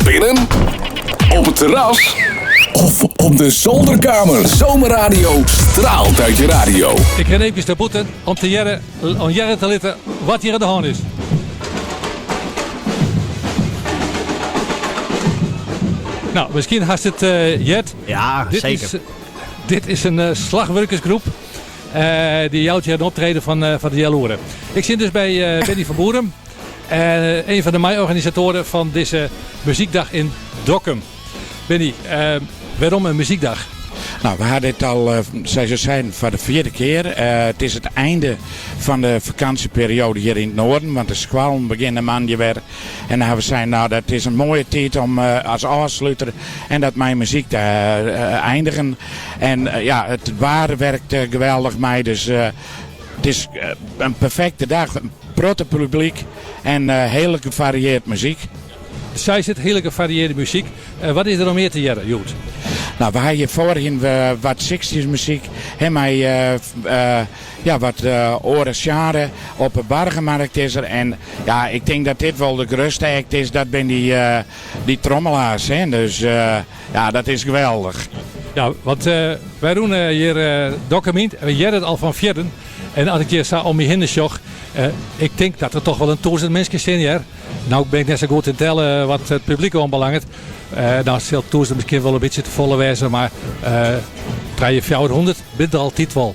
Binnen, op het terras of op de zolderkamer. Zomerradio straalt uit je radio. Ik rin even naar bûten om te hearren, om hearre te litten wat hjir oan de hân is. No, miskien hast it heard. Ja, Dit seker. is, dit is in eh, slachwurkersgroep. Eh, dy jout hjir in optreden fan, eh, fan de Healoere. Ik sit dus by eh, Benny van Boeren. Uh, een fan de mei-organisatoaren fan dizze muzykdei yn Dokkum. Benny, uh, wêrom in muzykdei? No, we ha dit al, uh, se seinen, foar de fjirde kear. It is it ein fan de fakânsjeperioade hjir yn it Noarden, want de skoallen begjinne moandei wer. En dan ha we sein, no, dat is in moaie tiid om as ôfsluter en dat mei muzyk te eindigen. En ja, it waar wurket geweldich mei, dus it is in perfekte dei. In protte publyk en hiele gefariearde muzyk. Sy sit hiele gefariearde muzyk. Wat is der noch mear te hearren, hjoed? No, we ha hjir foarhin wat 60s muzyk en mei ja, wat oare sjenre op de Bargemarkt is der. En ja, ik tink dat dit wol de grutste act is, dat binne dy, dy trommelaars. Hè? Dus ja, dat is geweldich. Ja, want wy rûnen hjir Dokkum yn en we hearre it al fan fierren. En as ik hjir sa om my hinne sjoch, ik tink dat der toch wol in tûzen minsken stean hjir. No bin ik net sa goed yn tellen wat it publyk oanbelanget. Dan sil tûzen miskien wol in bytsje te folle wêze, mar 300, 400 binne der altyd wol.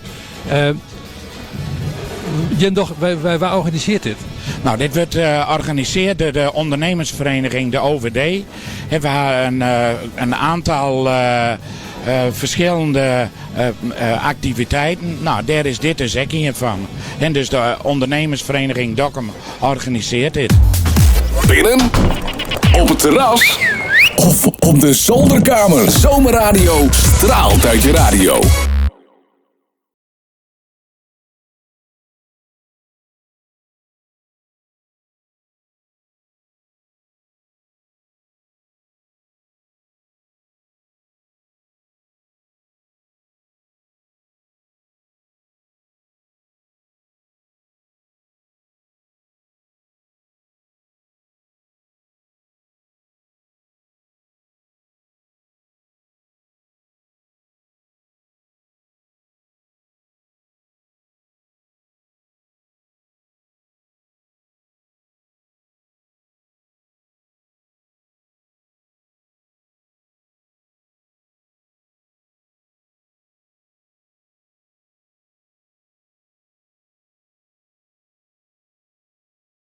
Jim doch, wa organisearret dit? No, dit wurdt organisearre troch de ondernemersvereniging, de OVD. We ha in oantal ferskillende aktiviteiten. No, dêr is dit dus ek ien fan. En dus de ondernemersvereniging Dokkum organisearret dit. Binnen, op het terras of op de zolderkamer. Zomerradio straalt uit je radio.